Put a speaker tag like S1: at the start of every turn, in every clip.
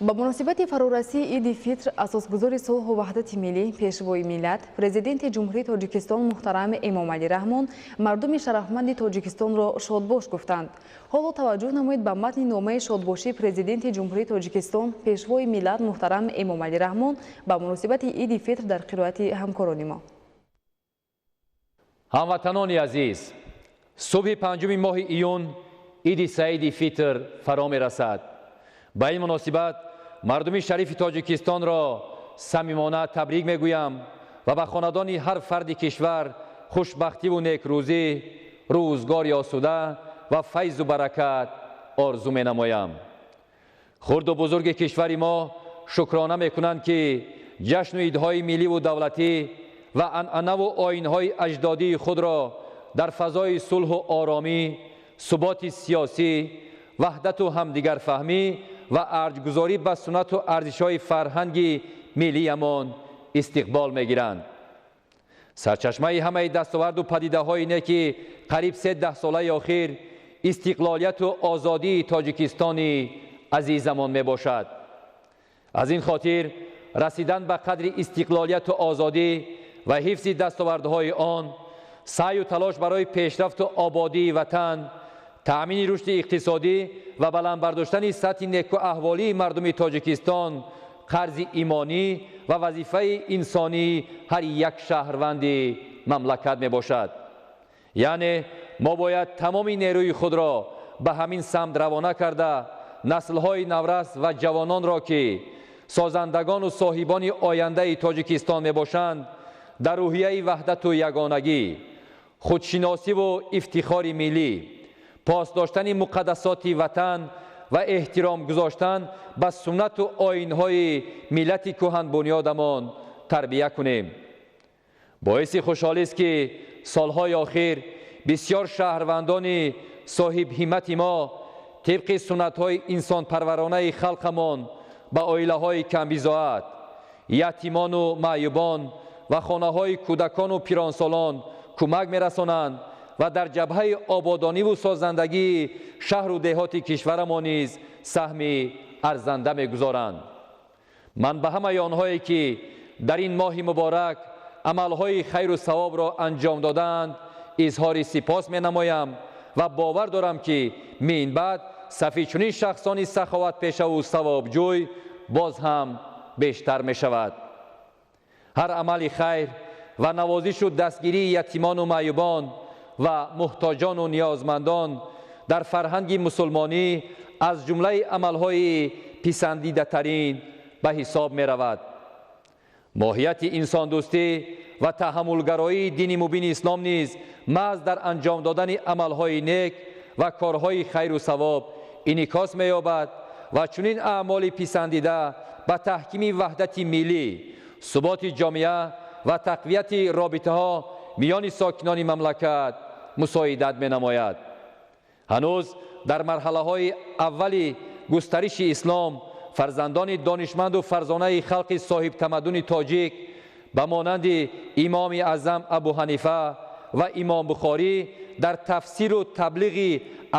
S1: Ба муносибати фарорасии Иди Фитр асосгузори сулҳу ваҳдати миллӣ, Пешвои миллат, Президенти Ҷумҳурии Тоҷикистон муҳтарам Эмомалӣ Раҳмон мардуми шарафманди Тоҷикистонро шодбош гуфтанд. Ҳоло таваҷҷӯҳ намоед ба матни номаи шодбошии Президенти Ҷумҳурии Тоҷикистон, Пешвои миллат муҳтарам Эмомалӣ Раҳмон ба муносибати Иди Фитр дар қироати ҳамкорони мо.
S2: Ҳамватанони азиз, субҳи панҷуми моҳи июн Иди Саиди Фитр фаро мерасад. Ба ин муносибат мардуми шарифи Тоҷикистонро самимона табрик мегӯям ва ба хонадони ҳар фарди кишвар хушбахтиву некрӯзӣ, рӯзгори осуда ва файзу баракат орзу менамоям. Хурду бузурги кишвари мо шукрона мекунанд, ки ҷашну идҳои милливу давлатӣ ва анъанаву оинҳои аҷдодии худро дар фазои сулҳу оромӣ, суботи сиёсӣ, ваҳдату ҳамдигарфаҳмӣ ва арҷгузорӣ ба суннату арзишҳои фарҳанги миллиямон истиқбол мегиранд. Сарчашмаи ҳамаи дастоварду падидаҳои неки қариб се даҳсолаи охир истиқлолияту озодии Тоҷикистони азизамон мебошад. Аз ин хотир расидан ба қадри истиқлолияту озодӣ ва ҳифзи дастовардҳои он, саъю талош барои пешрафту ободии ватан, таъмини рушди иқтисодӣ ва баланд бардоштани сатҳи некуаҳволии мардуми Тоҷикистон қарзи имонӣ ва вазифаи инсонии ҳар як шаҳрванди мамлакат мебошад. Яъне мо бояд тамоми нерӯи худро ба ҳамин самт равона карда, наслҳои наврас ва ҷавононро, ки созандагону соҳибони ояндаи Тоҷикистон мебошанд, дар рӯҳияи ваҳдату ягонагӣ, худшиносиву ифтихори миллӣ, пос доштани муқаддасоти ватан ва эҳтиром гузоштан ба суннату оинҳои миллати кӯҳанбунёдамон тарбия кунем. Боиси хушҳолист, ки солҳои охир бисёр шаҳрвандони соҳибҳиммати мо тибқи суннатҳои инсонпарваронаи халқамон ба оилаҳои камбизоат, ятимону маъюбон ва хонаҳои кӯдакону пиронсолон кӯмак мерасонанд ва дар ҷабҳаи ободониву созандагии шаҳру деҳоти кишварамон низ саҳми арзанда мегузоранд. Ман ба ҳамаи онҳое, ки дар ин моҳи муборак амалҳои хайру савобро анҷом додаанд, изҳори сипос менамоям ва бовар дорам, ки минбаъд сафи чунин шахсони саховатпешаву савобҷӯй боз ҳам бештар мешавад. Ҳар амали хайр ва навозишу дастгирии ятимону маъюбон ва муҳтоҷону ниёзмандон дар фарҳанги мусулмонӣ аз ҷумлаи амалҳои писандидатарин ба ҳисоб меравад. Моҳияти инсондӯстӣ ва таҳаммулгароии дини мубини ислом низ маҳз дар анҷом додани амалҳои нек ва корҳои хайру савоб инъикос меёбад ва чунин аъмоли писандида ба таҳкими ваҳдати миллӣ, суботи ҷомеа ва тақвияти робитаҳо миёни сокинони мамлакат мусоидат менамояд. Ҳанӯз дар марҳалаҳои аввали густариши ислом фарзандони донишманду фарзонаи халқи соҳибтамаддуни тоҷик ба монанди Имоми Аъзам Абу Ҳанифа ва Имом Бухорӣ дар тафсиру таблиғи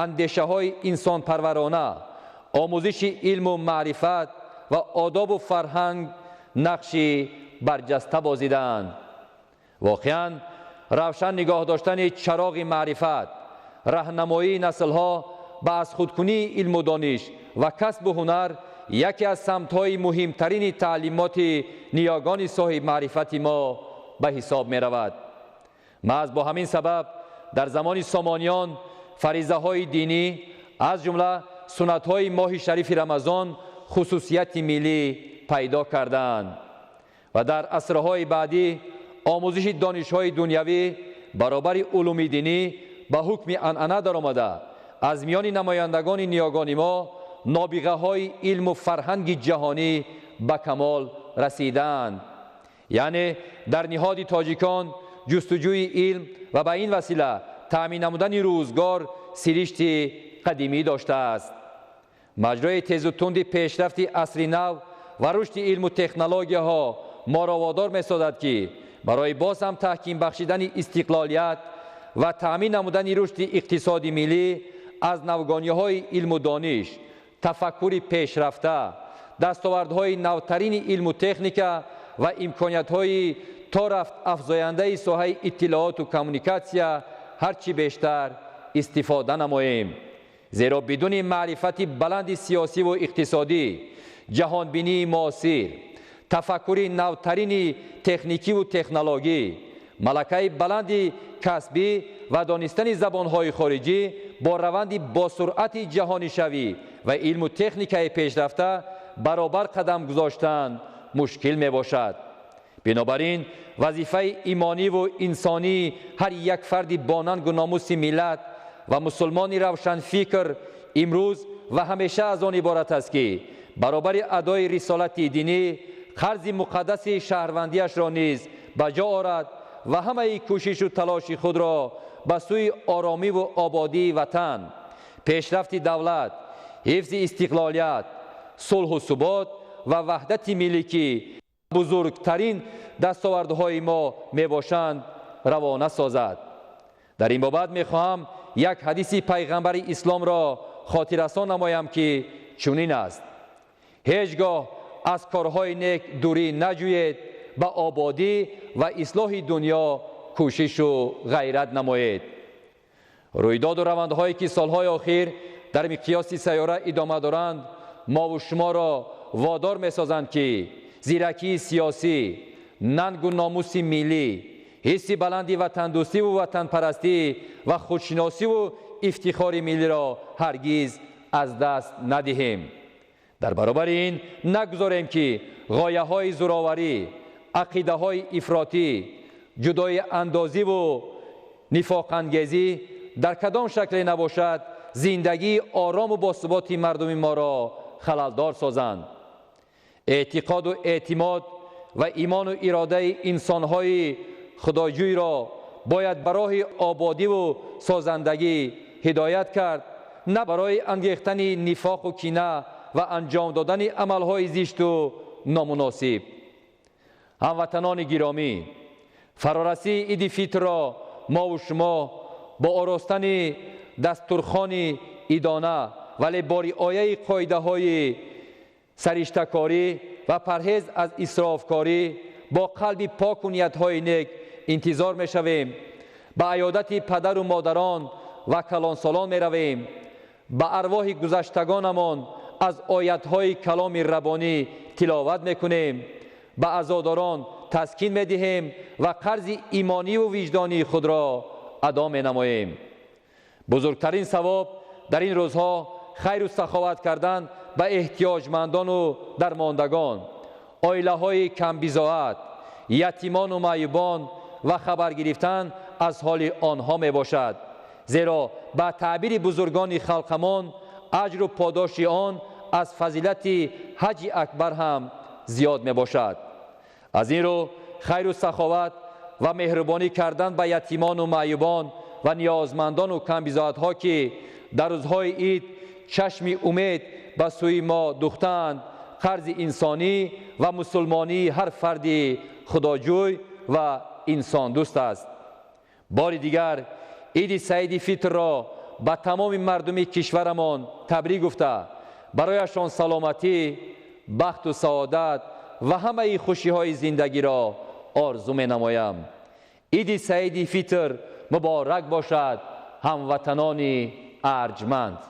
S2: андешаҳои инсонпарварона, омӯзиши илму маърифат ва одобу фарҳанг нақши барҷаста бозидаанд. Воқеан, равшан нигоҳ доштани чароғи маърифат, раҳнамоии наслҳо ба аз худкунии илму дониш ва касбу ҳунар яке аз самтҳои муҳимтарини таълимоти ниёгони соҳибмаърифати мо ба ҳисоб меравад. Маҳз бо ҳамин сабаб дар замони Сомониён фаризаҳои динӣ, аз ҷумла суннатҳои моҳи шарифи Рамазон, хусусияти миллӣ пайдо кардаанд ва дар асрҳои баъдӣ омӯзиши донишҳои дунявӣ баробари улуми динӣ ба ҳукми анъана даромада, аз миёни намояндагони ниёгони мо нобиғаҳои илму фарҳанги ҷаҳонӣ ба камол расидаанд. Яъне дар ниҳоди тоҷикон ҷустуҷӯи илм ва ба ин васила таъмин намудани рӯзгор сиришти қадимӣ доштааст. Маҷрои тезу тунди пешрафти асри нав ва рушди илму технологияҳо моро водор месозад, ки барои боз ҳам таҳким бахшидани истиқлолият ва таъмин намудани рушди иқтисоди миллӣ аз навгониҳои илму дониш, тафаккури пешрафта, дастовардҳои навтарини илму техника ва имкониятҳои то рафт афзояндаи соҳаи иттилооту коммуникатсия ҳарчи бештар истифода намоем. Зеро бидуни маърифати баланди сиёсиву иқтисодӣ, ҷаҳонбинии муосир, тафаккури навтарини техникиву технологӣ, малакаи баланди касбӣ ва донистани забонҳои хориҷӣ бо раванди босуръати ҷаҳонишавӣ ва илму техникаи пешрафта баробар қадам гузоштан мушкил мебошад. Бинобар ин вазифаи имониву инсонии ҳар як фарди бонангу номуси миллат ва мусулмони равшанфикр имрӯз ва ҳамеша аз он иборат аст, ки баробари адои рисолати динӣ қарзи муқаддаси шаҳрвандиашро низ ба ҷо орад ва ҳамаи кӯшишу талоши худро ба сӯи оромиву ободии ватан, пешрафти давлат, ҳифзи истиқлолият, сулҳу субот ва ваҳдати миллӣ, ки бузургтарин дастовардҳои мо мебошанд, равона созад. Дар ин бобат мехоҳам як ҳадиси пайғамбари исломро хотиррасон намоям, ки чунин аст: ҳеҷ гоҳ аз корҳои нек дурӣ наҷӯед, ба ободӣ ва ислоҳи дунё кӯшишу ғайрат намоед. Рӯйдоду равандҳое, ки солҳои охир дар миқёси сайёра идома доранд, мову шуморо водор месозанд, ки зиракии сиёсӣ, нангу номуси миллӣ, ҳисси баланди ватандӯстиву ватанпарастӣ ва худшиносиву ифтихори миллиро ҳаргиз аз даст надиҳем. Дар баробари ин нагузорем, ки ғояҳои зӯроварӣ, ақидаҳои ифротӣ, ҷудоиандозиву нифоқангезӣ дар кадом шакле набошад зиндагии орому босуботи мардуми моро халалдор созанд. Эътиқоду эътимод ва имону иродаи инсонҳои худоҷӯйро бояд ба роҳи ободиву созандагӣ ҳидоят кард, на барои ангехтани нифоқу кина ва анҷом додани амалҳои зишту номуносиб. Ҳамватанони гиромӣ, фарорасии иди фитрро мову шумо бо оростани дастурхони идона, вале бо риояи қоидаҳои сариштакорӣ ва парҳез аз исрофкорӣ бо қалби поку ниятҳои нек интизор мешавем. Ба аёдати падару модарон ва калонсолон меравем, ба арвоҳи гузаштагонамон аз оятҳои каломи раббонӣ тиловат мекунем, ба азодорон таскин медиҳем ва қарзи имониву виҷдонии худро адо менамоем. Бузургтарин савоб дар ин рӯзҳо хайру саховат кардан ба эҳтиёҷмандону дармондагон, оилаҳои камбизоат, ятимону маъюбон ва хабар гирифтан аз ҳоли онҳо мебошад. Зеро ба таъбири бузургони халқамон аҷру подоши он аз фазилати ҳаҷи акбар ҳам зиёд мебошад. Аз ин рӯ хайру саховат ва меҳрубонӣ кардан ба ятимону маъюбон ва ниёзмандону камбизоатҳо, ки дар рӯзҳои ид чашми умед ба сӯи мо духтаанд, қарзи инсонӣ ва мусулмонии ҳар фарди худоҷӯй ва инсондӯст аст. Бори дигар иди саиди фитрро ба тамоми мардуми кишварамон табрик гуфта, барояшон саломатӣ, бахту саодат ва ҳамаи хушиҳои зиндагиро орзу менамоям. Иди саиди фитр муборак бошад, ҳамватанони арҷманд.